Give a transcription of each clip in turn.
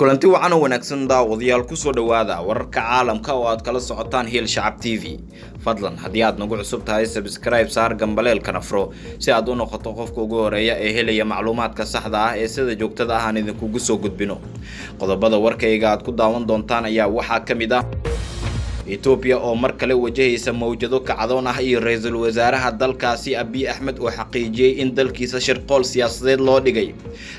Kulanti wacan oo wanaagsan, daawadayaal. Kusoo dhowaada wararka caalamka oo aad kala socotaan Hiil Shacab TV. Fadlan, haddii aad nagu cusub tahay, subscribe saar, gambaleelkana furo si aad u noqoto qofka ugu horeeya ee helaya macluumaadka saxda ah ee sida joogtada ah aan idinkugu soo gudbino. Qodobada warkayga aad ku daawan doontaan ayaa waxaa ka mid ah Etoobiya oo mar kale wajahaysa mawjado kacdoon ah iyo ra-iisul wasaaraha dalkaasi Abiy Axmed oo xaqiijiyey in dalkiisa shirqool siyaasadeed loo dhigay,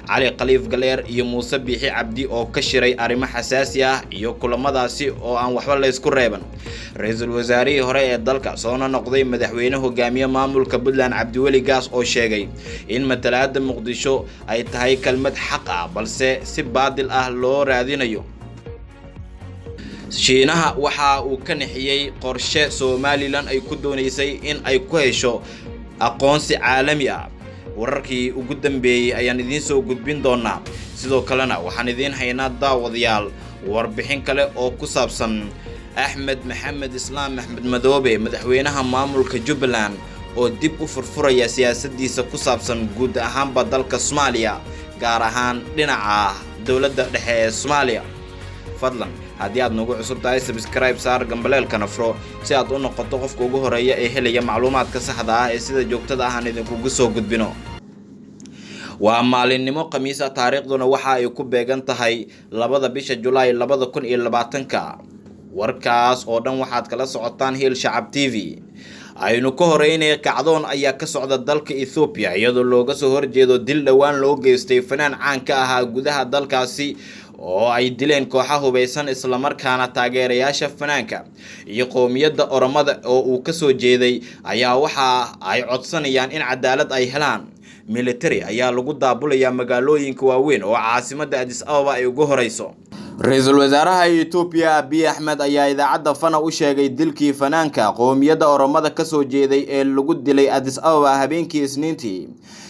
Cali Khaliif Galeer iyo Muuse Biixi Cabdi oo ka shiray arrimo xasaasi ah iyo kulamadaasi oo aan waxba laysku reeban, ra-iisul wasaarihii hore ee dalka soona noqday madaxweyne hogaamiye maamulka Puntland Cabdiweli Gaas oo sheegay in matalaada Muqdisho ay tahay kelmad xaq ah balse si baadil ah loo raadinayo. Shiinaha waxa uu ka nixiyey qorshe Somaliland ay ku doonaysay in ay ku hesho aqoonsi caalami ah. Wararkii ugu dambeeyey ayaan idiin soo gudbin doonaa. Sidoo kalena waxaan idiin haynaa, daawadayaal, warbixin kale oo ku saabsan Axmed Maxamed Islaam Axmed Madoobe, madaxweynaha maamulka Jubbaland, oo dib u furfuraya siyaasaddiisa ku saabsan guud ahaanba dalka Soomaaliya, gaar ahaan dhinaca dowladda dhexe ee Soomaaliya. Fadlan, haddii aad nagu cusub tahay, subscribe saar, gambaleelkana furo si aad u noqoto qofka ugu horeeya ee helaya macluumaadka saxda ah ee sida joogtada ah aan idinkugu soo gudbino. Waa maalinnimo Khamiisa, taariikhduna waxa ay ku beegan tahay 2da bisha Julaay 2020-ka. Warkaas oo dhan waxaad kala socotaan Hiil Shacab TV. Aynu ka horeynaya, kacdoon ayaa ka socda dalka Ethoobiya iyadoo looga soo horjeedo dil dhowaan loo geystay fanaan caan ka ahaa gudaha dalkaasi oo ay dileen kooxa hubeysan, islamarkaana taageerayaasha fanaanka iyo qowmiyadda Oromada oo uu kasoo jeeday ayaa waxa ay codsanayaan in cadaalad ay helaan. Military ayaa lagu daabulayaa magaalooyinka waaweyn oo caasimadda Addis Ababa ay ugu horeyso. Ra-iisul wasaaraha Etoobiya Abiy Axmed ayaa idaacadda Fana u sheegay dilkii fanaanka qowmiyadda Oromada kasoo jeeday ee lagu dilay Addis Ababa habeenkii Isniintii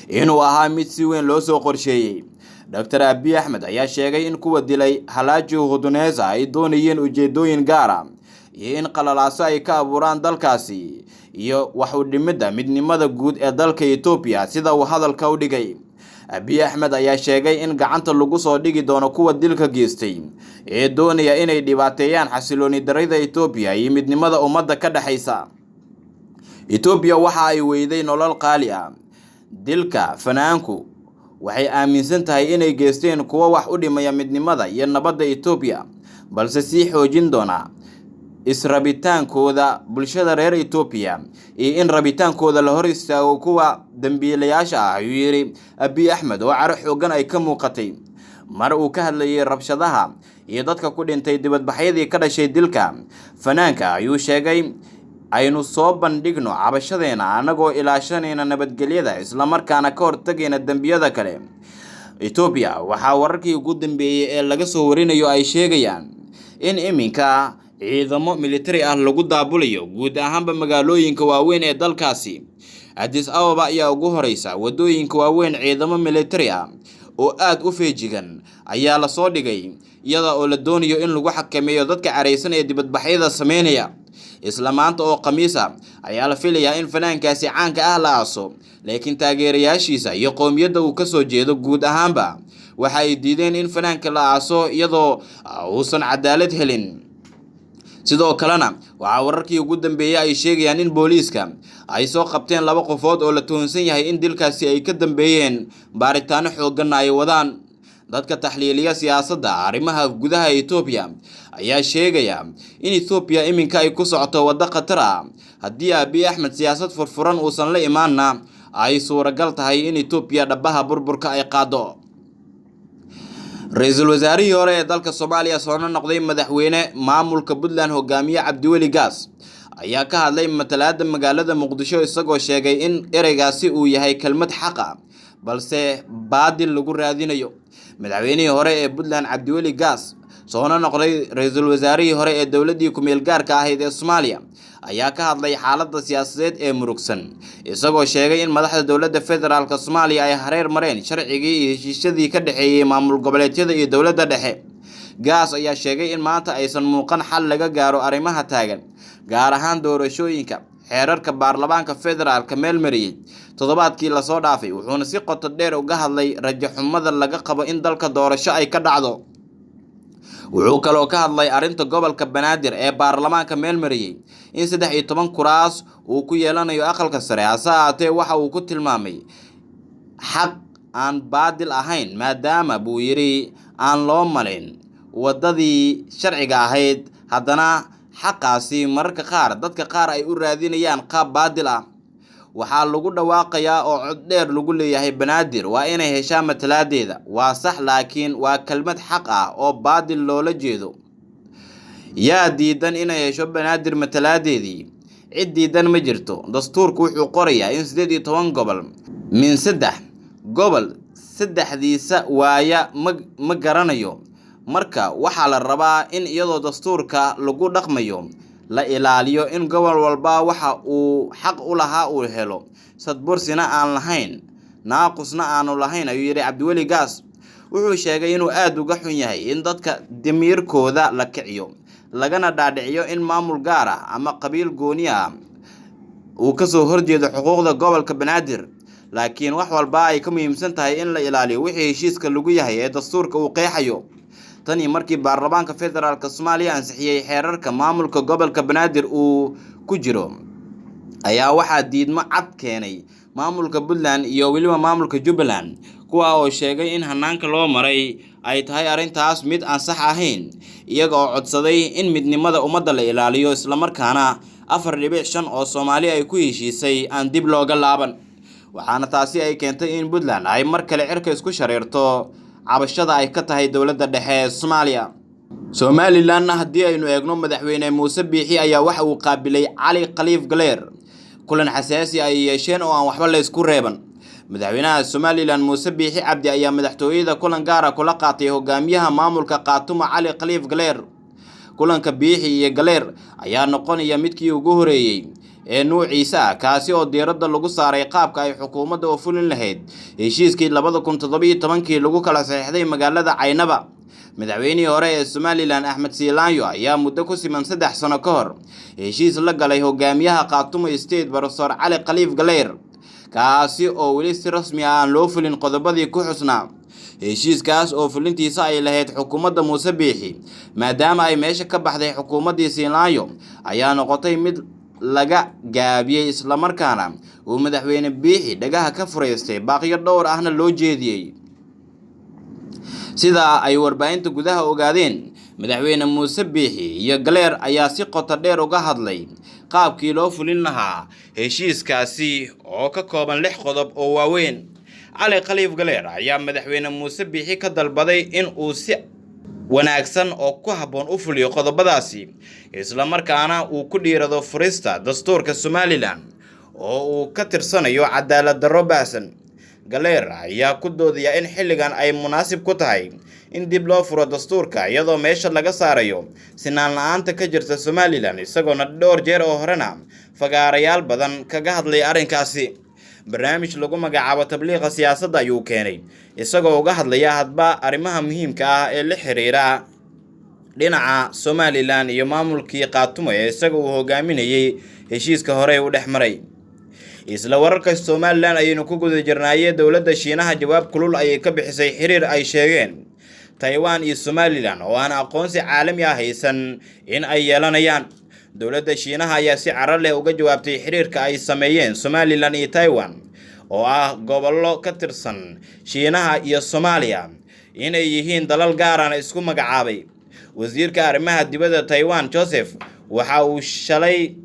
inuu ahaa mid si weyn loo soo qorsheeyey. Dr Abiy Axmed ayaa sheegay in kuwa dilay Halaaji Huduneza ay doonayeen ujeedooyin gaara iyo in qalalaaso ay ka abuuraan dalkaasi iyo wax u dhimidda midnimada guud ee dalka Etoobiya, sida uu hadalka u dhigay. Abiy Axmed ayaa sheegay in gacanta lagu soo dhigi doono kuwa dilka geystay ee doonaya inay dhibaateeyaan xasilooni darida Etoobiya iyo midnimada ummadda ka dhexaysa. Etoobiya waxa ay weyday nolol qaali ah. Dilka fanaanku waxay aaminsan tahay inay geysteen kuwo wax u dhimaya midnimada iyo nabadda Etoobiya, balse sii xoojin doona israbitaankooda bulshada reer Etoobiya iyo in rabitaankooda la hor istaago kuwa dambiilayaasha ah, ayuu yidhi Abiy Axmed oo caro xoogan ay ka muuqatay mar uu ka hadlayay rabshadaha iyo dadka ku dhintay dibadbaxyadii ka dhashay dilka fanaanka. Ayuu sheegay: "Aynu soo bandhigno cabashadeena annagoo ilaashanayna nabadgelyada, islamarkaana ka hortagayna dembiyada kale." Etoobiya waxaa wararkii ugu dambeeyey ee laga soo warinayo ay sheegayaan in iminka ciidamo military ah lagu daabulayo guud ahaanba magaalooyinka waaweyn ee dalkaasi. Addis Ababa ayaa ugu horeysa. Wadooyinka waaweyn ciidamo military ah oo aada u feejigan ayaa lasoo dhigay, iyada oo la doonayo in lagu xakameeyo dadka careysan ee dibadbaxyada sameynaya. Isla maanta oo Khamiis ah ayaa la filayaa in fanaankaasi caanka ah la aaso, laakiin taageerayaashiisa iyo qowmiyadda uu kasoo jeedo guud ahaanba waxa ay diideen in fanaanka la aaso iyadoo uusan cadaalad helin. Sidoo kalena waxaa wararkii ugu dambeeyey ay sheegayaan in booliiska ay soo qabteen laba qofood oo la tuhunsan yahay in dilkaasi ay ka dambeeyeen, baaritaano xoogganna ay wadaan. Dadka taxliiliya siyaasadda arrimaha gudaha Etoobiya ayaa sheegaya in Etoobiya iminka ay ku socoto waddo khatar ah. Haddii Abiy Axmed siyaasad furfuran uusan la imaanna, ay suuragal tahay in Etoobiya dhabaha burburka ay qaado. Ra-iisul wasaarihii hore ee dalka Soomaaliya soona noqday madaxweyne maamulka Puntland hogaamiye Cabdiweli Gaas ayaa ka hadlay matalaada magaalada Muqdisho, isagoo sheegay in ereygaasi uu yahay kelmad xaq ah balse baadil lagu raadinayo. Madaxweynihii hore ee Puntland Cabdiweli Gaas, soona noqday ra-iisul wasaarihii hore ee dowladdii ku-meel gaarka ahayd ee Soomaaliya, ayaa ka hadlay xaaladda siyaasadeed ee murugsan, isagoo sheegay in madaxda dowladda federaalk Soomaaliya ay hareer mareen sharcigii iyo heshiisyadii ka dhexeeyey maamul goboleedyada iyo dowladda dhexe. Gaas ayaa sheegay in maanta aysan muuqan xal laga gaaro arrimaha taagan, gaar ahaan doorashooyinka, xeerarka baarlamaanka federaalka meel mariyey toddobaadkii lasoo dhaafay, wuxuuna si qoto dheer uga hadlay rajo xumada laga qabo in dalka doorasho ay ka dhacdo. Wuxuu kaloo ka hadlay arrinta gobolka Banaadir ee baarlamaanka meel mariyey in 13 kuraas uu ku yeelanayo aqalka sare, hase ahaatee waxa uu ku tilmaamay xaq aan baadil ahayn, maadaama buu yidhi aan loo malin waddadii sharciga ahayd, haddana xaqaasi mararka qaar dadka qaar ay u raadinayaan qaab baadil ah. Waxaa lagu dhawaaqayaa oo cod dheer lagu leeyahay Banaadir waa inay heshaa matalaadeeda. Waa sax, laakiin waa kelmad xaq ah oo baadil loola jeedo. Yaa diidan inay hesho Banaadir matalaadeedii? Cid diidan ma jirto. Dastuurku wuxuu qorayaa in 18 gobol min 3 gobol saddexdiisa waaya ma garanayo. Marka waxaa la rabaa in iyadoo dastuurka lagu dhaqmayo la ilaaliyo in gobol walba waxa uu xaq u lahaa uu helo, sadbursina aan lahayn, naaqusna aanu lahayn, ayuu yidhi Cabdiweli Gaas. Wuxuu sheegay inuu aada uga xun yahay in dadka damiirkooda la kiciyo, lagana dhaadhiciyo in maamul gaar ah ama qabiil gooni ah uu kasoo horjeedo xuquuqda gobolka Banaadir, laakiin wax walba ay ka muhiimsan tahay in la ilaaliyo wixii heshiiska lagu yahay ee dastuurka uu qeexayo. Tanii markii baarlamaanka federaalk Soomaaliya ansixiyey xeerarka maamulka gobolka Banaadir uu ku jiro, ayaa waxaa diidmo cad keenay maamulka Puntland iyo weliba maamulka Jubbaland, kuwa oo sheegay in hanaanka loo maray ay tahay arrintaas mid aan sax ahayn, iyaga oo codsaday in midnimada ummadda la ilaaliyo, islamarkaana 4.5 oo Soomaali ay ku heshiisay aan dib looga laaban. Waxaana taasi ay keentay in Puntland ay mar kale cirka isku shareerto cabashada ay ka tahay dowladda dhexe ee Soomaaliya. Somalilandna haddii aynu eegno, madaxweyne Muuse Biixi ayaa waxa uu qaabilay Cali Khaliif Galeer. Kulan xasaasi ay yeesheen oo aan waxba la isku reeban. Madaxweynaha Somaliland Muuse Biixi Cabdi ayaa madaxtooyada kulan gaar ah kula qaatay hogaamiyaha maamulka Khaatumo Cali Khaliif Galeer. Kulanka Biixi iyo Galeer ayaa noqonaya midkii ugu horeeyey ee nuuciisa ah, kaasi oo diiradda lagu saaray qaabka ay xukuumadda u fulin lahayd heshiiskii 2017kii lagu kala saxiixday magaalada Caynaba. Madaxweynihii hore ee Somaliland Axmed Siilaanyo ayaa muddo ku siman 3 sano ka hor heshiis la galay hogaamiyaha Khaatumo State Professor Cali Khaliif Galeer, kaasi oo weli si rasmi ah aan loo fulin qodobadii ku xusnaa heshiiskaas oo fulintiisa ay lahayd xukuumadda Muuse Biixi. Maadaama ay meesha ka baxday xukuumaddii Siilaanyo, ayaa noqotay mid laga gaabiyey, islamarkaana uu madaxweyne Biixi dhagaha ka furaystay baaqyo dhowr ahna loo jeediyey. Sida ay warbaahinta gudaha ogaadeen, madaxweyne Muuse Biixi iyo Galeer ayaa si qoto dheer uga hadlay qaabkii loo fulin lahaa heshiiskaasi oo ka kooban 6 qodob oo waaweyn. Cali Khaliif Galeer ayaa madaxweyne Muuse Biixi ka dalbaday in uu si wanaagsan oo ku habboon u fuliyo qodobadaasi, islamarkaana uu ku dhiirado furista dastuurka Somaliland oo uu ka tirsanayo cadaalad darro baahsan. Galeer ayaa ku doodaya in xilligan ay munaasib ku tahay in dib loo furo dastuurka, iyadoo meesha laga saarayo sinaan la-aanta ka jirta Somaliland, isagoona dhowr jeer oo horena fagaarayaal badan kaga hadlay arrinkaasi. Barnaamij lagu magacaabo Tabliiqa Siyaasadda ayuu keenay, isagoo uga hadlaya hadba arrimaha muhiimka ah ee la xiriira dhinaca Somaliland iyo maamulkii Khaatumo ee isaga uu hogaaminayay heshiiska hore u dhex maray. Isla wararka Somaliland ayaynu ku guda jirnaaye, dowladda Shiinaha jawaab kulul ayay ka bixisay xiriir ay sheegeen Taiwan iyo Somaliland oo aan aqoonsi caalami ah haysan in ay yeelanayaan. Dowladda Shiinaha ayaa si caro leh uga jawaabtay xiriirka ay sameeyeen Somaliland iyo Taiwan oo ah gobollo ka tirsan Shiinaha iyo Soomaaliya inay yihiin dalal gaarana isku magacaabay. Wasiirka arrimaha dibadda Taiwan Joseph waxa uu shalay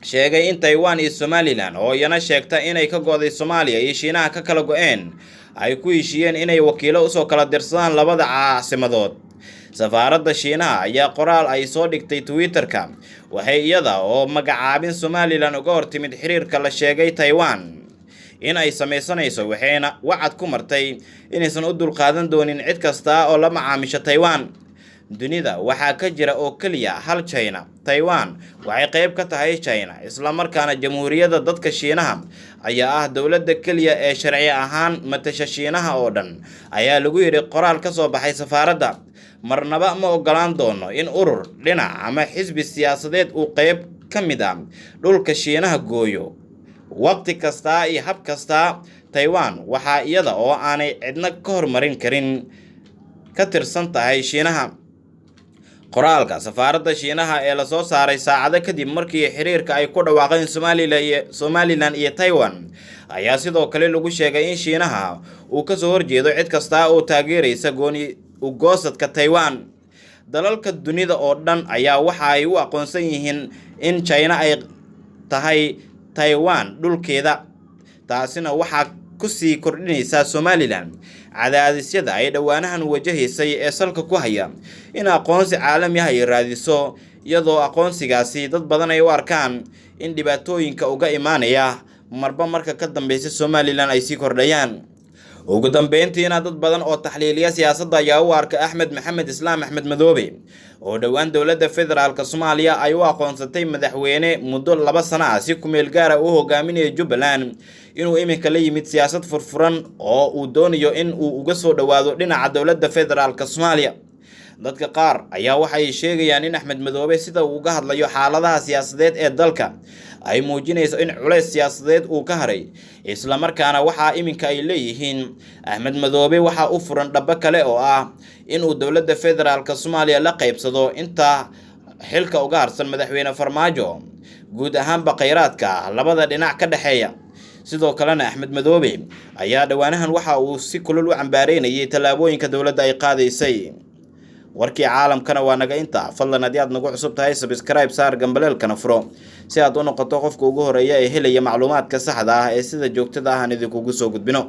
sheegay in Taiwan iyo Somaliland oo iyana sheegta inay ka go'day Soomaaliya iyo Shiinaha ka kala go'een ay ku heshiiyeen inay wakiilo usoo kala dirsadaan labada caasimadood. Safaaradda Shiinaha ayaa qoraal ay soo dhigtay Twitter-ka waxay iyada oo magacaabin Somaliland uga hortimid xiriirka la sheegay Taiwan in ay samaysanayso, waxayna wacad ku martay inaysan u dulqaadan doonin cid kasta oo la macaamisha Taiwan. Dunida waxaa ka jira oo keliya hal China. Taiwan waxay qayb ka tahay China, islamarkaana Jamhuuriyadda Dadka Shiinaha ayaa ah dowladda keliya ee sharci ahaan matasha Shiinaha oo dhan, ayaa lagu yidhi qoraal ka soo baxay safaaradda. Marnaba ma ogolaan doono in urur, dhinac ama xisbi siyaasadeed uu qayb ka mid ah dhulka Shiinaha gooyo waqti kastaa iyo hab kastaa. Taiwan waxaa iyada oo aanay cidna ka hormarin karin ka tirsan tahay Shiinaha. Qoraalka safaaradda Shiinaha ee lasoo saaray saacado kadib markii xiriirka ay ku dhawaaqeen Somalilan iyo Taiwan ayaa sidoo kale lagu sheegay in Shiinaha uu kasoo horjeedo cid kasta oo taageeraysa gooni ugoosadka Taiwan. Dalalka dunida oo dhan ayaa waxa ay u aqoonsan yihiin in China ay tahay Taiwan dhulkeeda, taasina waxaa kusii kordhinaysaa Somalilan cadaadisyada ay dhowaanahan wajahaysay ee salka ku haya in aqoonsi caalami ah ay raadiso, iyadoo aqoonsigaasi dad badan ay u arkaan in dhibaatooyinka uga imaanaya marba marka ka dambeysa Somalilan ay sii kordhayaan. Ugu dambeyntiina, dad badan oo taxliiliya siyaasadda ayaa u arka Axmed Maxamed Islaam, Axmed Madoobe, oo dhowaan dowladda federaalka Soomaaliya ay u aqoonsatay madaxweyne muddo 2 sano ah si kumeel gaara u hogaaminaya Jubbaland, inuu iminka la yimid siyaasad furfuran oo uu doonayo in uu uga soo dhowaado dhinaca dowladda federaalka Soomaaliya. Dadka qaar ayaa waxay sheegayaan in Axmed Madoobe sida uu uga hadlayo xaaladaha siyaasadeed ee dalka ay muujinayso in culays siyaasadeed uu ka haray, islamarkaana waxaa iminka ay leeyihiin Axmed Madoobe waxaa u furan dhabo kale oo ah inuu dowladda federaalka Soomaaliya la qaybsado inta xilka uga harsan madaxweyne Farmaajo guud ahaanba kheyraadka labada dhinac ka dhexeeya. Sidoo kalena, Axmed Madoobe ayaa dhowaanahan waxa uu si kulul u cambaareynayay tallaabooyinka dowladda ay qaadaysay. Warkii caalamkana waa naga inta. Fadlan, haddii aad nagu cusub tahay, subscribe saar, gambaleelkana furo si aad u noqoto qofka ugu horeeya ee helaya macluumaadka saxda ah ee sida joogtada ah aan idinkugu soo gudbino.